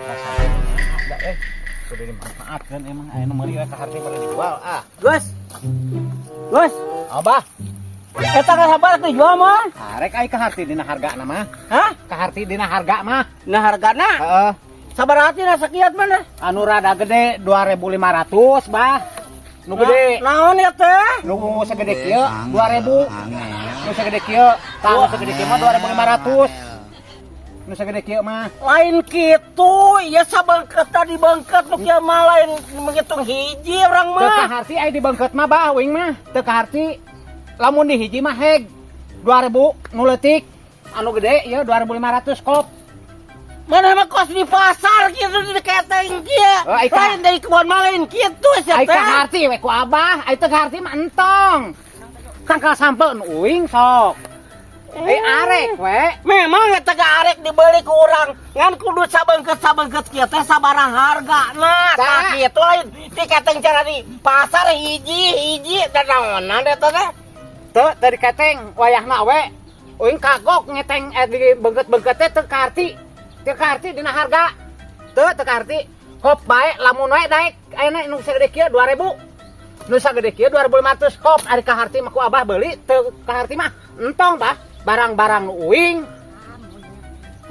Ada kudu dimanfaatkan emang aya nu meuli we kaharti pada dijual ah. Gus. Gus, Abah, eta kan sabar dijual mah? Arek ai kaharti dina hargana mah. Hah? Kaharti dina harga mah. Nah, hargana Heeh. sabaraha tina sakiat mana? Anu rada gede 2500, Bah. Nu gede. Naon ya teh? Nu segede kieu 2000. Nu segede kieu, tah nu segede kieu mah 2500. Nu segede kieu mah. Lain kitu, ya sabeungkeut tadi beungkeut nu kieu mah lain menghitung hiji urang Teu mah. kaharti ai dibeungkeut mah, Bah, uing mah. Teu kaharti. Lamun di hiji mah heg 2000 nu leutik. Anu gede ieu 2500 kop. Mana mah kos di pasar gitu di keteng kieu. Oh, ai Lain dari kebon mah lain kitu sia Ai teh. kaharti we ku Abah, ai teu kaharti mah entong. Tangkal sampeu nu uing sok. Eh, arek we. Memang eta ge arek dibeli ku urang ngan kudu sabeungkeut-sabeungkeut kieu teh sabaraha hargana. Tah kitu lain diketeng cara di pasar hiji-hiji da naonan eta teh. Teu teu diketeng wayahna we. Uing kagok ngeteng di beungkeut-beungkeut teh teu kaharti. Teu kaharti dina harga. Teu teu kaharti. Kop bae lamun we daek ayeuna nu sagede kieu 2000. Nu sagede kieu 2500 kop ari kaharti mah ku Abah beuli teu kaharti mah entong, Bah. Barang-barang nu uing,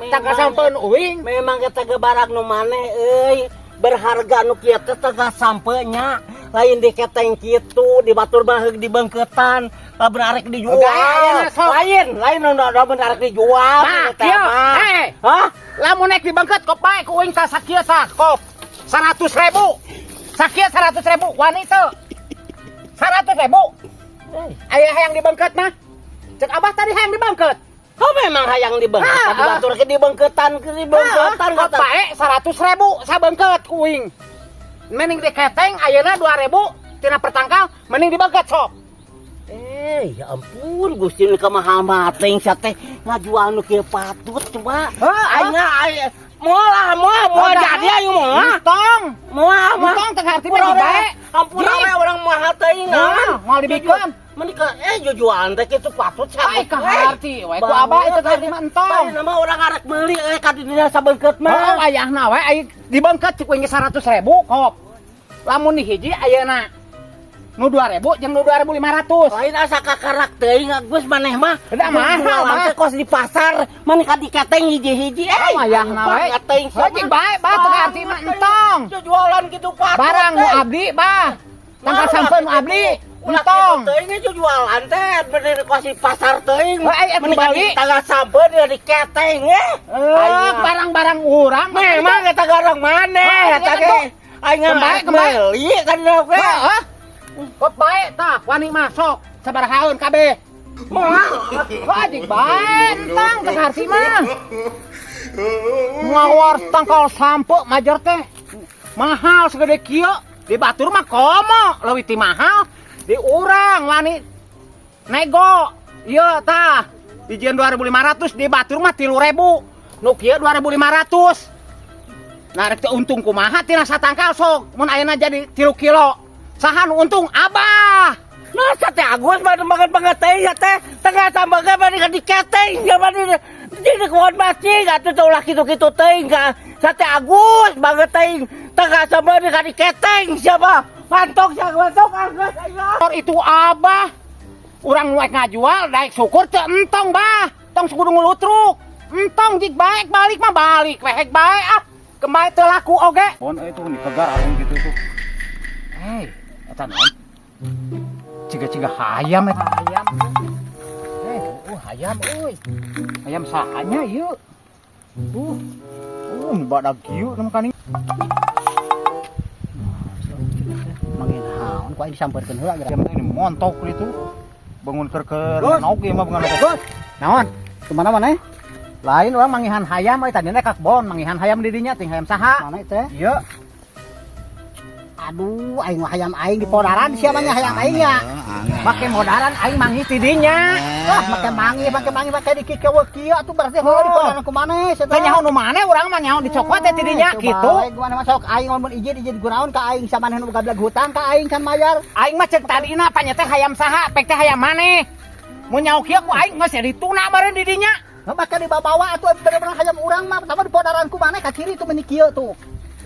tangkal sampeu nu uing. Memang eta ge barang nu maneh euy berharga nu kieu teh teu sampeu nya. Lain diketeng kitu di batur mah heug dibeungkeutan lamun arek dijual. Oke, ayeuna sok. Lain, lain nu lamun arek dijual Bah, eta kieu. mah. Eh, Hah? lamun naik dibeungkeut kop bae ku uing tah sakieu tah kop. 100.000. Sakieu 100.000 wani teu. 100.000. Aya hayang dibeungkeut mah. Cek Abah tadi hayang dibeungkeut. Oh, memang hayang dibeungkeut, Ah, di batur ke dibeungkeutan ke dibeungkeutan Kop kata. bae 100.000 sabeungkeut ku uing. Mending diketeng ayeuna 2000 tina pertangkal mending dibeungkeut sok. Eh, ya ampun, Gusti nu kumaha teh sia teh ngajual nu kieu patut coba. Hah? Aing aing moal ah, moal moal Oh, jadi aing moal. Entong. Moal mah. Entong teu ngarti mah Ampura we. bae. Ampura we urang mahal teuing. Nah, moal dibikeun. Menika jujuan teh kitu patut sia. Ai kaharti we ku Abah itu kaharti mah entong. Bae nama urang arek meuli euy ka dinya sabeungkeut Oh, mah. ayahna we ai dibeungkeut cik uing ge 100.000 kop. Lamun di hiji ayeuna nu 2000 jeung nu 2500. Lain asa kakarak teuing Agus maneh mah. Udah mahal, Jualan mah. teh kos di pasar, maneh ka diketeng hiji-hiji. Oh, ayahna we. Teuing. Oh, jeung bae bae teu kaharti mah entong. Jualan gitu patut. Barang nu abdi bah. Tangkal sampeu nu abdi. Entong. Teuing ge jualan teh bener kos di pasar teuing. Oh, ai, Mending beli. Tanggal sampeu dia diketeng eh. Eh, barang-barang urang. Memang eta garang maneh Oh, eta iya, ge. Aing Kembali, kembali. meuli kan oge. Heeh. Kok bae tah wani masuk sabarahaeun kabeh. Moal. Wah, jing bae entang teu kaharti mah. Ngawar tangkal sampeu majar teh mahal segede kieu di batur mah komo leuwih ti mahal di urang wani nego ieu tah dijieun 2500 di batur mah 3000 nu kieu 2500. Nah, rek teu untung kumaha tina satangkal sok mun ayeuna jadi 3 kilo saha nu untung, Abah? Nah, teh Agus mah banget banget teh ya teh. Tengah tambah ge bari diketeng ya bari di kebon masjid atuh teh ulah kitu-kitu teuing ka. Sate Agus banget teuing. Tengah tambah di diketeng siapa? Mantok siapa mantok Agus ayo. Itu Abah urang nu ngajual daek syukur teu entong, Bah. Tong kudu ngulutruk entong jik baik balik mah balik we hek bae ah kembali teu laku oge. Bon itu nih kegar arung gitu tuh. Hei, eta naon? Ciga-ciga hayam eta hayam. Eh, hayam euy. Hayam sahanya ieu? Badag kieu nama kaning. Mangin haon ku aing disampeurkeun heula geura. Jam ini montok itu. Bangun keur-keur Gus. naok ieu mah bangun. Gus, Naon? kemana mana? Lain urang mangihan hayam euy tadina ka kebon mangihan hayam di dinya ting hayam saha? Mana teh? Ieu. Aduh, aing mah hayam aing di podaran sia mah nya hayam aing nya. Make modaran aing manggih ti dinya. Wah, make manggih make dikikewe kieu atuh berarti heula di podaran ku maneh sia Teh nyaho nu maneh urang mah nyaho dicokot teh ti dinya kitu. Bae gimana masuk aing mun izin izin gunaon ka aing sa maneh nu gableg hutang ka aing kan mayar. Aing mah cek tadina panya teh hayam saha, pek teh hayam maneh. Mun nyaho kieu ku aing geus dituna meureun di dinya. Bahkan dibawa atuh bener-bener hayam urang mah pertama di podaran ku maneh ka kiri tuh meni kieu tuh.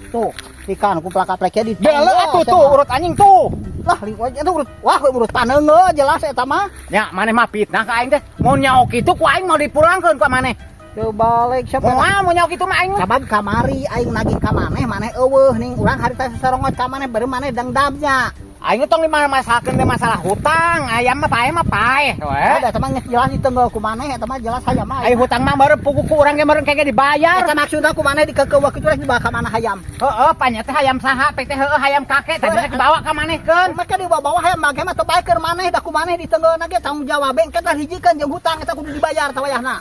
Tuh, ikan ku plaka-plaknya di Bele atuh tuh urut anjing tuh. Lah, itu urut, wah, urut paneungeuh jelas eta mah. Ya, maneh mah fitnah ka aing teh. Mun nyaho kitu ku aing mau dipulangkeun ku maneh. Teu balik siapa? Moal mun nyaho kitu mah aing mah. Sabab kamari aing nagih ka maneh, maneh euweuh ning urang harita sasarongot ka maneh bari maneh dangdamnya. Aing tong dimasalahkeun teh masalah hutang, ayam mah paeh mah paeh we. Ada eta mah geus jelas ditenggel ku maneh, eta mah jelas hayam mah. Ai hutang mah meureun puguh ku urang ge meureun kege dibayar. Eta maksudna ku maneh dikeukeuh kitu rek dibawa ka mana hayam. Heeh, panya teh hayam saha, pek teh heueuh hayam kakek tadi rek dibawa ka manehkeun. Maka dibawa-bawa hayam bangke mah teu bae keur maneh, da ku maneh ditenggelna ge tanggung jawab engke tah hijikeun jeung hutang eta kudu dibayar tah wayahna.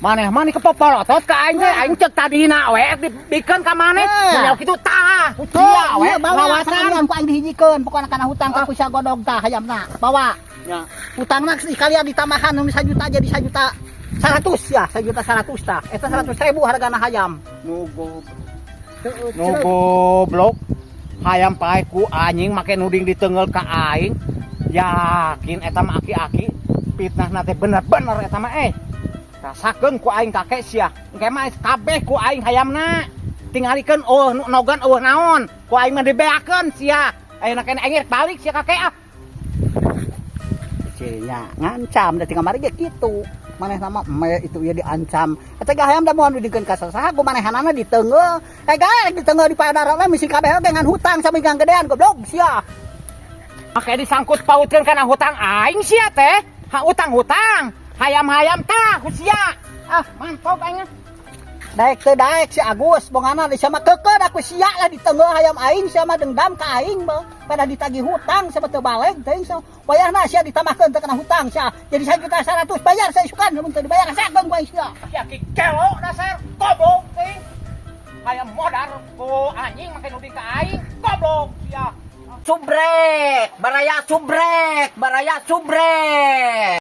Maneh mah nih kepopolotot ka aing teh, aing cek tadina we dibikeun ka maneh. Eh. Mun nyaho kitu tah. Sia we Iya, bawa lawasan. hayam ku aing dihijikeun, pokona kana hutang ka ku sia godog tah hayamna. Bawa. Ya. Hutangna sekalian ditambahan nu 1 juta jadi 1 juta 100 ya, 1 juta 100 tah. Eta 100 ribu hargana hayam. Nu Nu goblok. Hayam paeh ku anjing make nuding ditenggel ka aing. Yakin eta mah aki-aki fitnahna teh bener-bener eta mah eh. Rasakeun ku aing kakek sia. Engke mah kabeh ku aing hayamna. Tingalikeun euweuh nu nogan euweuh naon. Ku aing mah dibeakeun sia. Ayeuna keneh aing rek balik sia kakek ah. Nya ngancam da tinggal mari ge kitu. Maneh nama me itu ieu diancam. Eta ge hayam da moal didikeun ka sasaha ku manehanana diteunggeul. Eh gae diteunggeul di padaran we misi kabeh oge ngan hutang sampe gedean goblok sia. Make disangkut pautkeun kana hutang aing sia teh. Ha utang-hutang. Hayam-hayam tah ku sia. Ah, mantap aing. Daek teu daek si Agus bongana di sama keukeuh aku sia lah diteunggeul hayam aing sia mah dendam ka aing mah pada ditagih hutang sama teu baleg teuing sia. Wayahna sia ditambahkeun teu kana hutang sia. Jadi 1 juta 100 bayar saya isukan mun teu dibayar rasakeun ku aing sia. Ya ki kelo dasar goblok teuing. Hayam modar ku anjing make nuding ka aing. Goblok sia. Subrek, baraya subrek, baraya subrek.